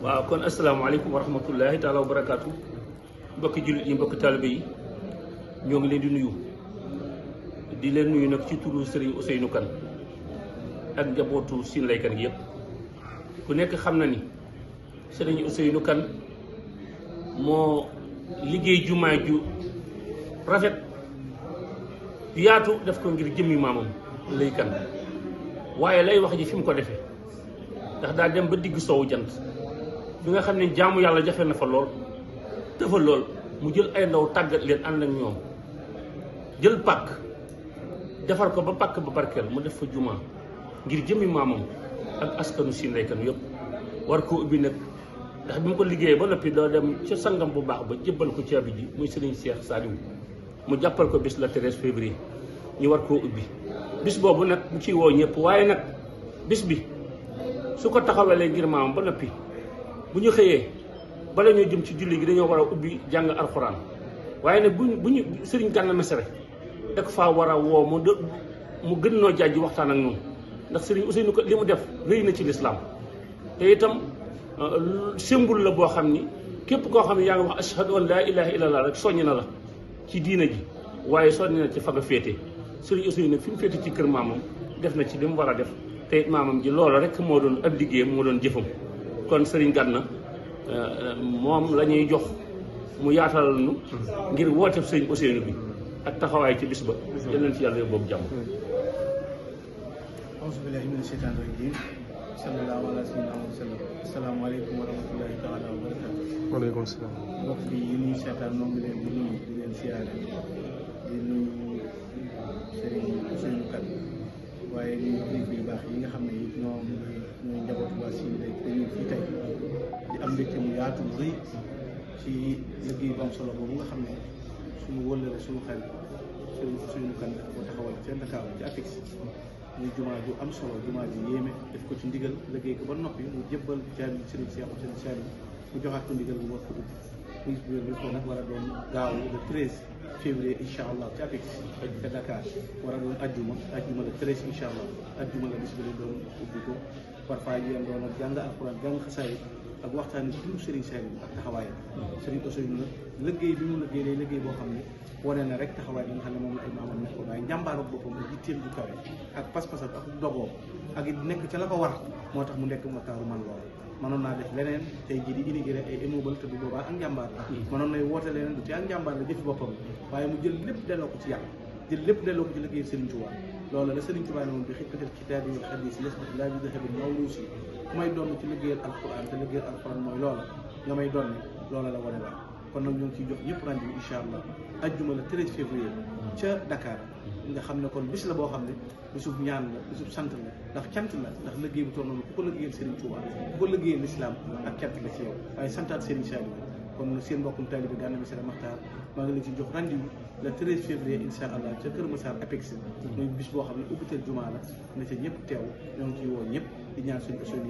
waaw kon asalaamaaleykum wa rahmatullahi taala wa barakaatu mbokki jullit yi mbokki taalibe yi ñoo ngi leen di nuyu nag ci turu Serigne Ousseynou Kane ak njabootu Sine Leye Kane gi yëpp ku nekk xam na ni Serigne Ousseynou Kane moo liggéey jumaa ju rafet yaatu def ko ngir jëmmi maamam Leye Kane waaye lay wax ji fi mu ko defee ndax daa dem ba digg soowu jant bi nga xam ne jaamu yàlla jafe na fa lool dafa lool mu jël ay ndaw tàggat leen ànd ak ñoom jël pàkk defar ko ba pàkk ba barkeel mu def fa jumaa ngir jëmmi maamam ak askanu Sine Leye Kane yëpp war koo ubbi nag ndax bi mu ko liggéeyee ba noppi doo dem ca sangam bu baax ba jébbal ko caabi ji muy Serigne Cheikh Saliou mu jàppal ko bis la 13 février ñu war koo ubbi bis boobu nag mu ciy woo ñëpp waaye nag bis bi su ko taxawalee ngir maamam ba noppi bu ñu xëyee bala ñoo jëm ci julli gi dañoo war a ubbi jàng alxuraan waaye nag bu ñu Serigne Gana Messere da ko faa war a woo mu gën noo jàjji waxtaan ak ñoom ndax Serigne Ousseynou ko li mu def rëy na ci lislaam te itam symbole la boo xam ni képp koo xam ne yaa ngi wax ashhadu an laa ilaaha illallah rek soññ na la ci diina ji waaye soññ na ci fa nga féete Serigne Ousseynou nag fi mu féete ci kër maamam def na ci li mu war a def te maamam ji loola rek moo doon ab liggéeyam moo doon jëfam kon Serigne Gana moom la ñuy jox mu yaatalal nu ngir woote Serigne Ousseynou bi ak taxawaay ci bis ba yal nañ ci yàlla yóbbu boobu jàmm. auzu billaahi mina sheytaani rajiim sallallahu ala sayyidina wa sallam asalaamaaleykum wa rahmatullahi taala wa barakaatu. waaleykum salaam. mbokk yi ñuy seetaan ñoo ngi leen di nuyu di leen siyaare di nuyu Serigne Ousseynou Kane waaye ñuy kilifa yu baax yi nga xam ne ñoom ñooy njabootu waa Sine Leye dañuy fii tey di am mbégte mu yaatu rëy ci liggéey bu am solo boobu nga xam ne suñu wëllëre suñu xel Serigne Ousseynou Kane dafa ko taxawal seen Dakar ci APEX muy jumaa ju am solo jumaa ji yéeme def ko ci ndigal liggéey ko ba noppi mu jébbal caabi Serigne Cheikh Ousseynou Saliou mu joxaat ko ndigal bu war ko ubbi muy bis ko nag war a doon gaaw le 13 février incha allah ci APEX te Dakar war a doon ajjuma le 13 incha allah ajjuma la bis bi la doon ubbi ko parfois yéen doon ak jàng alxuraan jàng xasaay ak waxtaan ci turu Serigne Saliou ak taxawaayam Serigne Ousseynou nag liggéey bi mu liggéey day liggéey boo xam ne wane na rek taxawaay bi nga xam ne moom la ay maamam nekk waaye njàmbaaru boppam ak jitteem ju kawe ak pas-pasam ak dogoom ak it nekk ca la ko war moo tax mu nekk motaaru man loolu mënoon naa def leneen tey jii di inauguré ay immeuble te bu boobaa ak njàmbaar la mënoon nay woote leneen du ci ak njàmbaar la jëfi boppam waaye mu jël lépp delloo ko ci yàlla jël lépp delloo ko ci liggéey Serigne Touba loolu la Serigne Touba ne moom bi xikkatal kitaabi wal hadiis yasbat laa bi dahabi mawruusi ku may doon ci liggéeyal alquran te liggéeyal alquran mooy loola nga may doon ne loola la wane waat kon nag ñoo ngi ciy jox ñëpp rendez-vous incha allah ajjuma le 13 février ca Dakar nga xam ne kon bis la boo xam ne bisub ñaan la bisub sant la ndax cant la ndax liggéey bu toll noonu ku ko liggéeyal Serigne Touba ku ko liggéeyal l'islam ak cant la ci yow waaye santaat Serigne Saliou kon seen mbokkum taalibe Gana Messere Maxtaar maa ngi leen ci jox rendez-vous le 13 février incha allah ca Kër Massar APEX muy bis boo xam ne ubbiteel jumaa la na ca ñëpp teew ñoo ngi ciy woo ñëpp di ñaan suñu